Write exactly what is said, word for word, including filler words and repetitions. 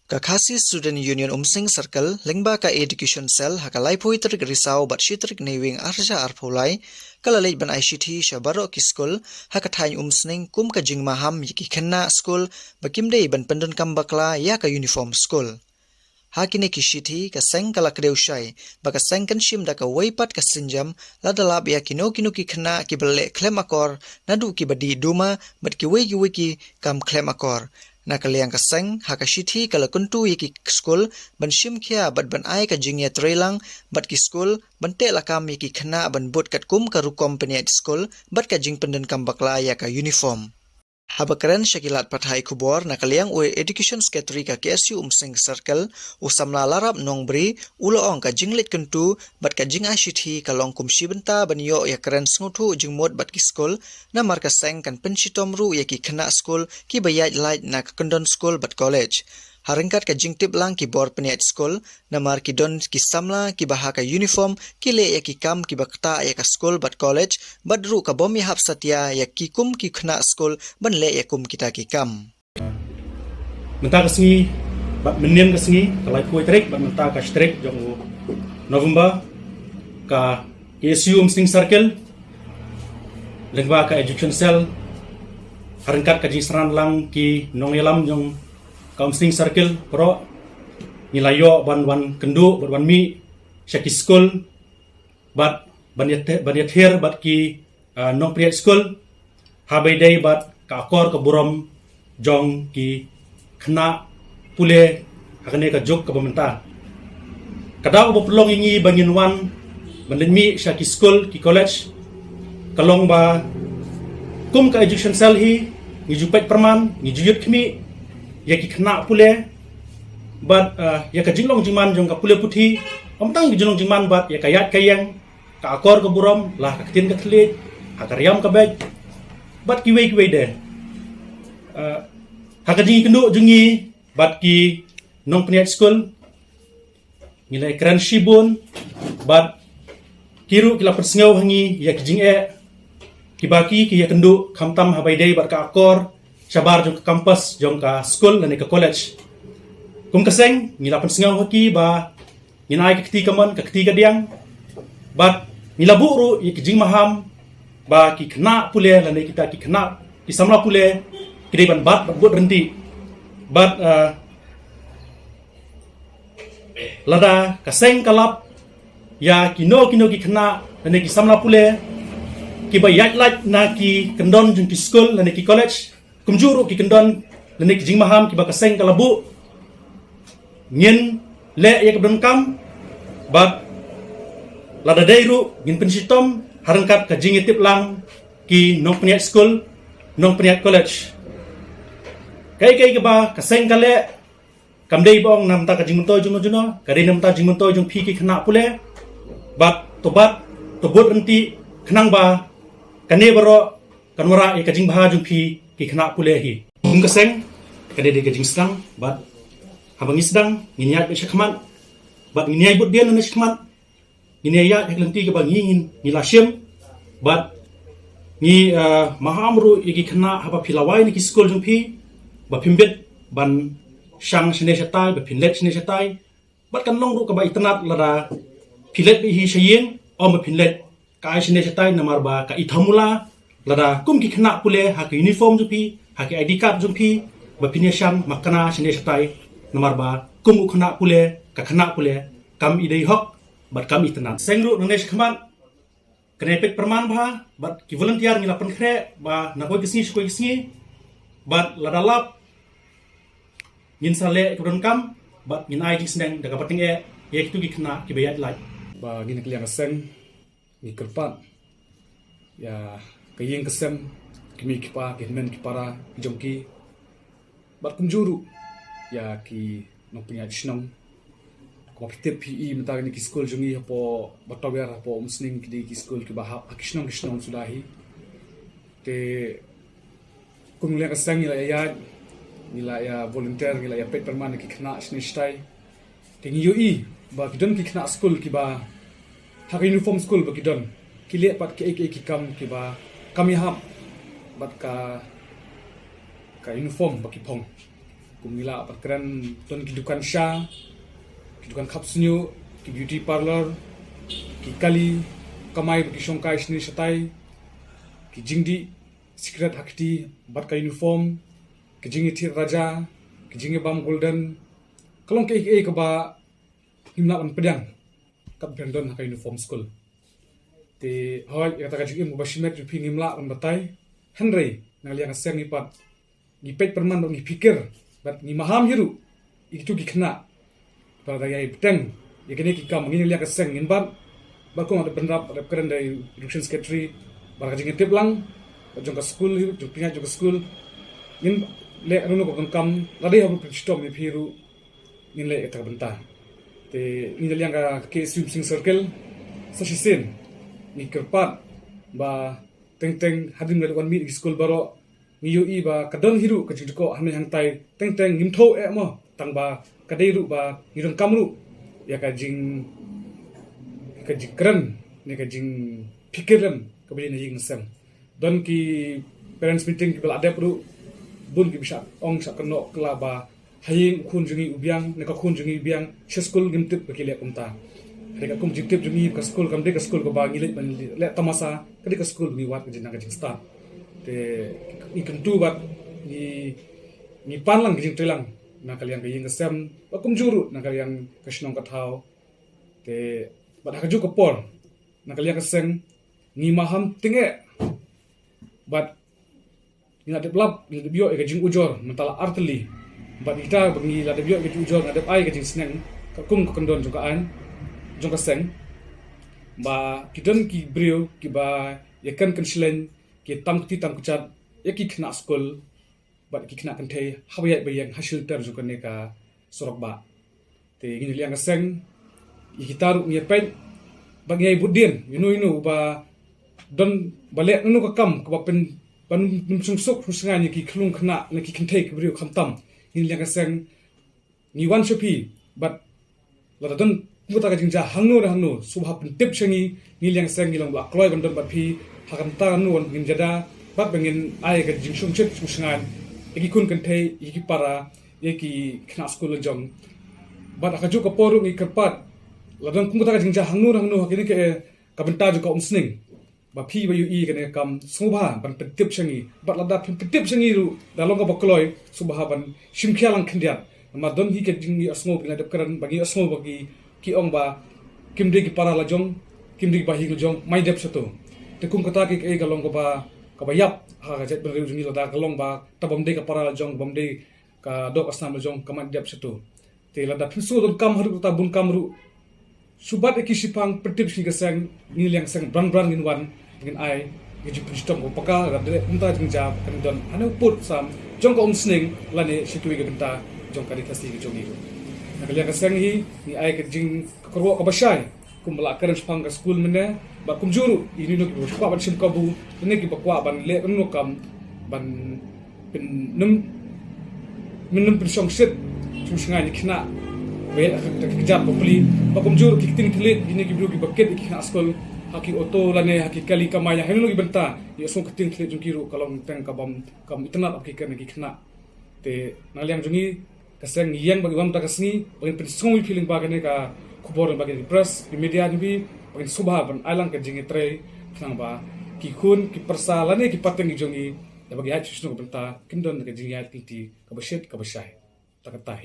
Ka Khasi Student Union Umsning Circle lyngba ka Education Cell ha ka laiphew tarik Risaw bad shi tarik Naiwieng arhajar arphew lai ka la leit ban ai shithi sha baroh ki skul ha ka thaiñ Umsning kum ka jingmaham ïa ki khynnah skul ba kim dei ban pyndonkam bakla ïa ka uniform skul. Ha kine ki shithi ka seng ka la kdew shai ba ka seng kan shim da kawei pat ka sienjam lada lap ïa kino kino ki khynnah kiba leh khlem akor naduh kiba dih duma bad kiwei kiwei ki kam khlem akor. Na ka liang ka seng ha ka shithi ka la kyntu ïa ki skul ban shim khia bad ban ai ka jingïatreilang bad ki skul ban teh lakam ïa ki khynnah ban bud katkum ka rukom pynïaid skul bad ka jingpyndonkam bakla ïa ka uniform. Haba kren sha ki lad pathai khubor na ka liang u Education Secretary ka K S U Umsning Circle, u samla Larap Nongbri, u la ong ka jingleit kyntu bad ka jingai shithi ka long kum shi bynta ban ïoh ïa kren sngewthuh jingmut bad ki skul, namar ka seng kan pynshitom ruh ïa ki khynnah skul kiba ïaid lait na ka kyndon skul bad college. Ha ryngkat ka jingtip lang ki bor pynïaid skul, namar ki don ki samla kiba ha ka uniform ki leh ïa ki kam kiba ktah ïa ka skul bad college, bad ruh ka bym ïahap satia ïa ki kum ki khynnah skul ban leh ïa kum kita ki kam. Mynta ka sngi bad mynnin ka sngi, ka laiphew tarik bad mynta ka shi tarik jong u November, ka K S U Umsning Circle lyngba ka Education Cell ha ryngkat ka jingsynran lang ki nongïalam jong ka Umsning Circle baroh, ngi la ïoh ban wan kynduh bad wan mih sha ki skul bad ban ïathe-, ban ïathir bad ki, ah, nongpynïaid skul haba ïadei bad ka akor ka burom jong ki khynnah pule ha kane ka juk kaba mynta. Ka daw ba pynlong ïa ngi ba ngin wan ban leit mih sha ki skul ki college ka long ba kum ka Education Cell hi ngi ju peit pyrman, ngi ju ïohi khmih ïa ki khynnah pule bad, ah, ïa ka jinglong jingman jong ka pule puthi, ym tang ka jinglong jingman bad ïa ka ïaid ka ïeng, ka akor ka burom, la ka ktien ka thylliej, ha ka riam ka beit bad kiwei kiwei de. Ah, ha ka jingïakynduh jong ngi bad ki nongpynïaid skul, ngi la kren shibun bad ki ruh ki la pynsngew ha ngi ïa ki jingeh kiba ki, ki ïakynduh khamtam haba ïadei bad ka akor shabar jong ka campus jong ka skul lane ka college. Kum ka seng ngi la pynsngew ha ki ba ngin ai ka kti kamon ka kti kadiang bad ngi la buh ruh ïa ki jingmaham ba ki khynnah pule lane kita ki khynnah ki samla pule ki dei ban bat bad bud ryntih. Bad, ah, lada ka seng ka lap ïa kino kino ki khynnah lane ki samla pule kiba ïaid lait na ki kyndon jong ki skul lane ki college, kumjuh ruh ki kyndon lane ki jingmaham kiba ka seng ka la buh, ngin leh ïa kaba donkam bad lada dei ruh ngin pynshitom ha ryngkat ka jingïatip lang ki nongpynïaid skul, nongpynïaid college. Kaei kaei kaba ka seng ka leh kam dei ba ong na bynta ka jingmyntoi jong u juno, ka dei na bynta jingmyntoi jong phi ki khynnah pule. Bad to bat, to bud ryntih khnang ba kane baroh kan wanrah ïa ka jingbha jong phi ki khynnah pule hi. Kum ka seng, kane dei ka jingsdang bad haba ngi sdang ngin ïaid beit shakhmat bad ngin ïai bud dien nangne shakhmat. Ngin ïa ïaid ha ka lynti kaba ngi ngin, ngi la shim bad ngi, eh, maham ruh ïa ki khynnah haba phi la wai na ki skul jong phi ba phim bit ban shang shane shatai, ba phin leit shane shatai. Bad kan long ruh kaba itynnad lada phi leit beit hi sha ïing, ym ba phin leit kai shane shatai namar ba ka ithamula lada kum ki khynnah pule ha ka uniform jong phi, ha ka I D card jong phi, ba phin ïa shang makna shane shatai namar ba kum u khynnah pule, ka khynnah pule kam i dei hok bad kam itynnad. Seng ruh nangne shakhmat, kane peit pyrman bha bad ki volunteer ngi la pynkhreh ba na kawei ka sngi sha kawei ka sngi bad lada lap ngin sa leh ïa kaba donkam bad ngin ai jingsneng da kaba tyngeh ïa kito ki khynnah kiba ïaid lait. Ba ngin, na ka liang ka seng, ngi kyrpad ïa ka ïing ka sem, ki kmie ki kpa, ki hynmen ki para ki jong ki, bad kumjuh ruh ïa ki nongpynïaid shnong. Kumba phi tip phi i mynta kine ki skul jong ngi hapoh Batawiar, hapoh Umsning, ki dei ki skul kiba hap ha ki shnong ki shnong suda hi. Te kum ngi la ïa ka seng, ngi la ïa ïaid, ngi la ïa volunteer, ngi la ïa peit pyrman ïa ki khynnah shane shatai. Te ngi ïohi ba ki don ki khynnah skul kiba ha ka uniform skul ba ki don, ki leh pat kiei kiei ki kam kiba kam ïahap bad ka, ka uniform ba ki phong. Ngi lah ban kren, don ki dukan sha, ki dukan khap sniew, ki beauty parlour, ki kali kamai ba ki shongkai shini shatai, ki jingdih sikret ha kti bad ka uniform, ki jingïathied raja, ki jingïabam golden, ka long kaei kaei kaba ngim lah ban pdiang katba don ha ka uniform skul. Te hooid, ïa kata ka jingim kaba shimet jong phi ngim lah ban batai. Hynrei na ka liang ka seng ngi pat ngi peit pyrman bad ngi phikir bad ngi maham hi ruh ïa kitu ki khynnah ba da ïai bteng ïa kine ki kam. Ngi na ka liang ka seng ngin bat bad kum da bynrap da kren da i Education Secretary bad ka jingïatip lang bad jong ka skul hi ruh, jong pynïaid jong ka skul, ngin leh kano kano ka kam lada ïa ba pynshitom ïa phi ruh, ngin leh ïa kata ka bynta. Te ngi na liang ka K S U Umsning Circle sa shisien ngi kyrpad ba teng teng hadien ba la wan mih ki skul baroh, ngi ïohi ba ka don hi ruh ka jingdkoh hangne hangtai, teng teng ngim thew eh mo, tang ba ka dei ruh ba ngi donkam ruh ïa ka jing, ka jingkren ne ka jingphikir lem kaba ïa na ïing na sem. Don ki parents meeting kiba la dep ruh, bun kiba shah ong shah kynnoh kylla ba ha ïing u khun jong ngi u biang ne ka khun jong ngi u biang, sha skul ngim tip ba ki leh kumta. Ka dei ka kum jingtip jong ngi, ka skul kam dei ka skul kaba ngi leit ban leh tamasa, ka dei ka skul ba ngi wad ka jingdang ka jingstad. Te ngi kyntu bad ngi, ngi pan lang ka jingtrei lang na ka liang ka ïing ka sem bad kumjuh ruh na ka liang ka shnong ka thaw. Te bad ha kajuh ka por na ka liang ka seng ngi maham tyngeh bad ngi la dep lap, ngi la dep ïoh ïa ka jingujor mynta la artylli. Bad kita ba ngi la dep ïoh ïa ka jingujor, ngi la dep ai ka jingsneng ka kum ka kyndon jong ka aiñ jong ka seng ba ki don ki briew kiba ïa kan kan shleng, ki tam kti tam kjat ïa ki khynnah skul bad ki khynnah kynthei haba ïaid ba ïeng ha shelter jong kane ka surok bah. Te ngi na liang ka seng ïa kita ruh ngi ïa peit bad ngi ïa bud dien ïa uno uno ba don ba leh uno ka kam kaba pyn, ban pynshong suk shong shngaiñ ïa ki khyllung khynnah ne ki kynthei ki briew khamtam. Ngi na liang ka seng ngi wan sha phi bad lada don kumta ka jingjia hangno re hangno, sngewbha pyntip sha ngi. Ngi liang seng ngi long ba kloi ban don bad phi ha kata kano ngin jada bad ba ngin ai ka jingshongshit shongshngaiñ ïa ki khun kynthei, ïa ki para, ïa ki khynnah skul la jong. Bad ha kajuh ka por ruh ngi kyrpad lada don kumta ka jingjia hangno re hangno ha kine ki, eh, ka bynta jong ka Umsning, ba phi ba ïohi kane ka kam sngewbha ban pyntip sha ngi. Bad lada phi pyntip sha ngi ruh da long kaba kloi, sngewbha ban shim khia lang khyndiat. Namar don hi ka jingïohsngew ba ngi la dep kren, ba ngi ïohsngew ba ki, ki ong ba kim dei ki para la jong, kim dei ki bahaïing la jong, mai dep shato. Te kum kata ki, ki ka long kaba, kaba ïap ha ka jaitbynriew jong ngi lada ka long ba ta bym dei ka para la jong, bym dei ka doh ka snam la jong, ka mai dep shato. Te lada phin sngewdonkam haduh katta bun kam ruh, shu bat ïa ki shipang pyntip sha ngi ka seng, ngi liang seng bran bran ngin wan, ngin ai ïa ka jingshitom kaba paka. Lada leh kumta jingjia kan don hane u pud sam jong ka Umsning lane sha kiwei ka bynta jong ka Ri Khasi ka jong ngi ruh. Na ka liang ka seng hi ngi ai ka jingkyrwoh kaba shai kumba la kren shaphang ka skul mynne, bad kumjuh ruh ïa kino kino kiba kwah ban shim kabu lane kiba kwah ban leh kano kam ban pyn, nym, mynnym pynshongshit shongshngaiñ ïa ki khynnah ba ïaid ha ka kjat bapli. Bad kumjuh ruh ki ktien thylliej, kine ki briew kiba kit ïa ki khynnah skul ha ki auto lane ha ki kali kamai, ha kino kino ki bynta, ïa sngewbha ka ktien thylliej jong ki ruh ka long teng ka bym, kam itynnad ïa ki khynnah. Te na liang jong ngi ka seng ngi ïeng ba ngi wan mynta ka sngi ba ngin pynsngew ïa phi lyngba kane ka khubor, lyngba kane ka press, ki media jong phi, ba ngin sngewbha ban ai lang ka jingïatrei khnang ba ki khun ki pyrsa lane ki pateng jong ngi, da ba ki ïaid sha shnong ka bynta kin don ka jingïaid lynti kaba shit kaba shai. Ta kata hi.